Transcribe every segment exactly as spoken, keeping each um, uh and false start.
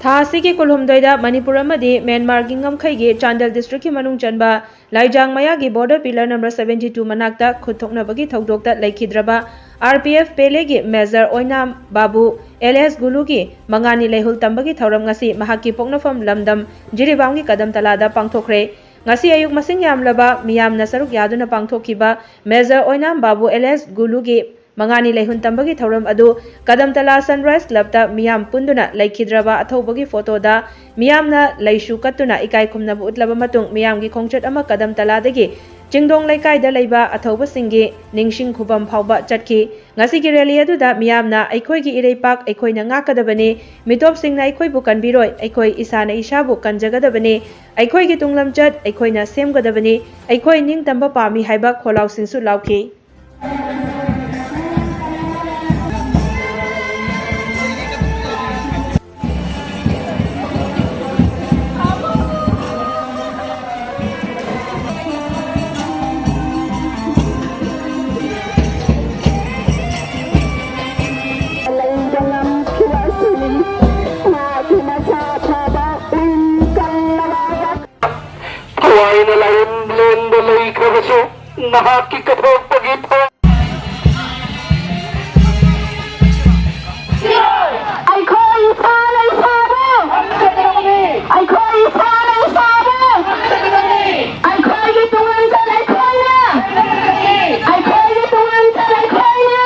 ꯊꯥ ꯑꯁꯤꯒꯤ ꯀꯨꯟꯍꯨꯝꯗꯣꯏꯗ ꯃꯅꯤꯄꯨꯔ ꯑꯃꯗꯤ ꯃ꯭ꯌꯥꯟꯃꯥꯔꯒꯤ ꯉꯝꯈꯩꯒꯤ ꯆꯥꯟꯗꯦꯜ district ꯀꯤ ꯃꯅꯨꯡ ꯆꯟꯕ ꯂꯥꯏꯖꯥꯡ ꯃꯌꯥꯒꯤ border pillar number seventy two ꯃꯅꯥꯛꯇ ꯈꯨꯠ ꯊꯣꯛꯅꯕꯒꯤ ꯊꯧꯗꯣꯛꯇ ꯂꯩꯈꯤꯗ꯭ꯔꯕ R P F ꯄꯦꯂꯦꯒꯤ Major ꯑꯣꯏꯅꯥꯝ ꯕꯥꯕꯨ alias ꯒꯨꯂꯨꯒꯤ ꯃꯉꯥꯅꯤ ꯂꯩꯍꯨꯜ ꯇꯝꯕꯒꯤ ꯊꯧꯔꯝ ꯉꯁꯤ ꯃꯍꯥꯛꯀꯤ ꯄꯣꯛꯅꯐꯝ ꯂꯝꯗꯝ ꯖꯤꯔꯤꯕꯥꯝꯒꯤ ꯀꯗꯝꯇꯂꯥꯗ ꯄꯥꯡꯊꯣꯛꯈ꯭ꯔꯦ꯫ ꯉꯁꯤ ꯑꯌꯨꯛ ꯃꯁꯤꯡ ꯌꯥꯝꯂꯕ ꯃꯤꯌꯥꯝꯅ ꯁꯔꯨꯛ ꯌꯥꯗꯨꯅ ꯄꯥꯡꯊꯣꯛꯈꯤꯕ Major ꯑꯣꯏꯅꯥꯝ ꯕꯥꯕꯨ alias ꯒꯨꯂꯨꯒꯤ ꯃꯉꯥꯅꯤ ꯂꯩꯍꯨꯟ ꯇꯝꯕꯒꯤ ꯊꯧꯔꯝ ꯑꯗꯨ ꯀꯗꯝꯇꯂꯥ Sunrise Club ꯇ ꯃꯤꯌꯥꯝ ꯄꯨꯟꯗꯨꯅ ꯂꯩꯈꯤꯗ꯭ꯔꯕ ꯑꯊꯧꯕꯒꯤ photo ꯗ ꯃꯤꯌꯥꯝꯅ ꯂꯩꯁꯨ ꯀꯠꯇꯨꯅ ꯏꯀꯥꯏ ꯈꯨꯝꯅꯕ ꯎꯠꯂꯕ ꯃꯇꯨꯡ, ꯃꯤꯌꯥꯝꯒꯤ ꯈꯣꯡꯆꯠ ꯑꯃ ꯀꯗꯝꯇꯂꯥꯗꯒꯤ ꯆꯤꯡꯗꯣꯡ ꯂꯩꯀꯥꯏꯗ ꯂꯩꯕ ꯑꯊꯧꯕꯁꯤꯡꯒꯤ ꯅꯤꯡꯁꯤꯡ ꯈꯨꯕꯝ ꯐꯥꯎꯕ ꯆꯠꯈꯤ꯫ ꯉꯁꯤꯒꯤ rally ꯑꯗꯨꯗ ꯃꯤꯌꯥꯝꯅ "ꯑꯩꯈꯣꯏꯒꯤ ꯏꯔꯩꯄꯥꯛ ꯑꯩꯈꯣꯏꯅ ꯉꯥꯛꯀꯗꯕꯅꯤ, ꯃꯤꯇꯣꯞꯁꯤꯡꯅ ꯑꯩꯈꯣꯏꯕꯨ ꯀꯟꯕꯤꯔꯣꯏ, ꯑꯩꯈꯣꯏ ꯏꯁꯥꯅ ꯏꯁꯥꯕꯨ ꯀꯟꯖꯒꯗꯕꯅꯤ, ꯑꯩꯈꯣꯏꯒꯤ ꯇꯨꯡꯂꯝꯆꯠ ꯑꯩꯈꯣꯏꯅ ꯁꯦꯝꯒꯗꯕꯅꯤ, ꯑꯩꯈꯣꯏ ꯅꯤꯡꯇꯝꯕ ꯄꯥꯝꯃꯤ" ꯍꯥꯏꯕ ꯈꯣꯜꯂꯥꯎꯁꯤꯡꯁꯨ ꯂꯥꯎꯈꯤ꯫ ꯊꯋꯥꯏꯅ ꯂꯥꯏꯔꯦꯝꯂꯦꯟꯗ ꯂꯩꯈ꯭ꯔꯕꯁꯨ ꯅꯍꯥꯛꯀꯤ ꯀꯠꯊꯣꯛꯄꯒꯤ ꯊꯧ-, ꯑꯩꯈꯣꯏ ꯏꯁꯥꯅ ꯏꯁꯥꯕꯨ, ꯑꯩꯈꯣꯏ ꯏꯁꯥꯅ ꯏꯁꯥꯕꯨ, ꯑꯩꯈꯣꯏꯒꯤ ꯇꯨꯡꯂꯝꯆꯠ ꯑꯩꯈꯣꯏꯅ, ꯑꯩꯈꯣꯏꯒꯤ ꯇꯨꯡꯂꯝꯆꯠ ꯑꯩꯈꯣꯏꯅ꯫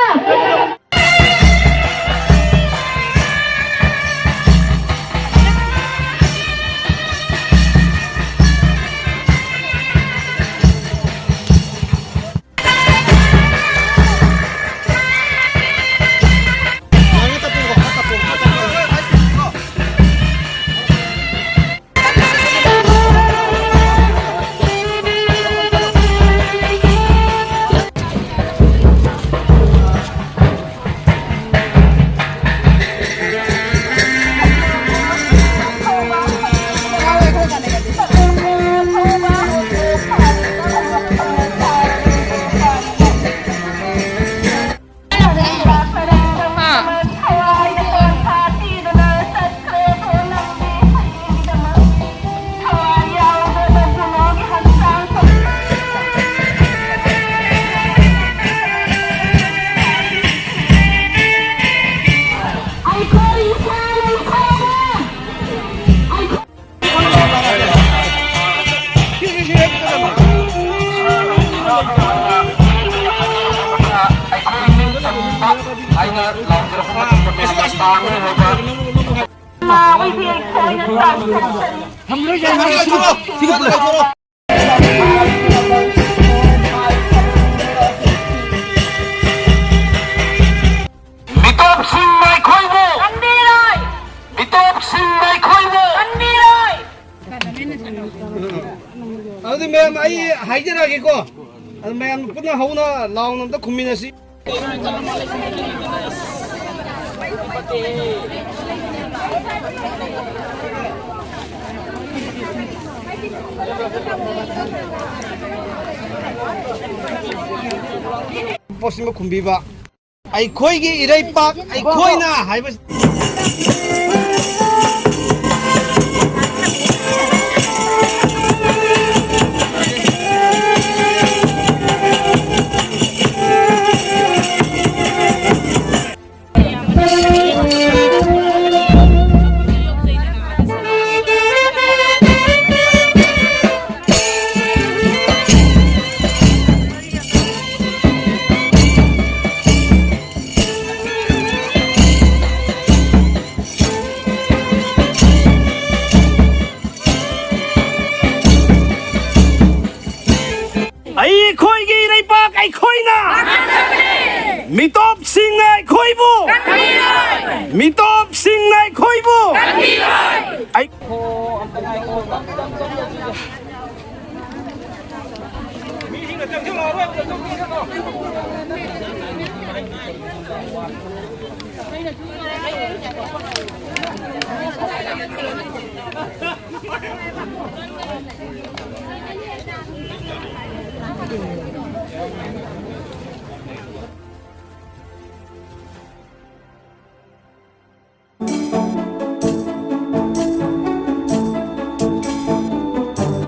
ꯃꯤꯇꯣꯞꯁꯤꯡꯅ ꯑꯩꯈꯣꯏꯕꯨ ꯀꯟꯕꯤꯔꯣꯏ꯫ ꯃꯤꯇꯣꯞꯁꯤꯡꯅ ꯑꯩꯈꯣꯏꯕꯨ ꯀꯟꯕꯤꯔꯣꯏ꯫ ꯑꯗꯨꯗꯤ ꯃꯌꯥꯝ ꯑꯩ ꯍꯥꯏꯖꯔꯛꯑꯒꯦꯀꯣ꯫ ꯑꯗꯨ ꯃꯌꯥꯝ ꯄꯨꯟꯅ ꯍꯧꯅ ꯂꯥꯎꯅ ꯑꯝꯇ ꯈꯨꯝꯃꯤꯟꯅꯁꯤ꯫ ꯄꯣꯠꯁꯤꯃ ꯈꯨꯝꯕꯤꯕ꯫ ꯑꯩꯈꯣꯏꯒꯤ ꯏꯔꯩꯄꯥꯛ ꯑꯩꯈꯣꯏꯅ ꯍꯥꯏꯕꯁꯤ꯫ ꯑꯩꯈꯣꯏꯒꯤ ꯏꯔꯩꯄꯥꯛ ꯑꯩꯈꯣꯏꯅ꯫ ꯃꯤꯇꯣꯞꯁꯤꯡꯅ ꯑꯩꯈꯣꯏꯕꯨ꯫ ꯃꯤꯇꯣꯞꯁꯤꯡꯅ ꯑꯩꯈꯣꯏꯕꯨ꯫ ꯑꯩ-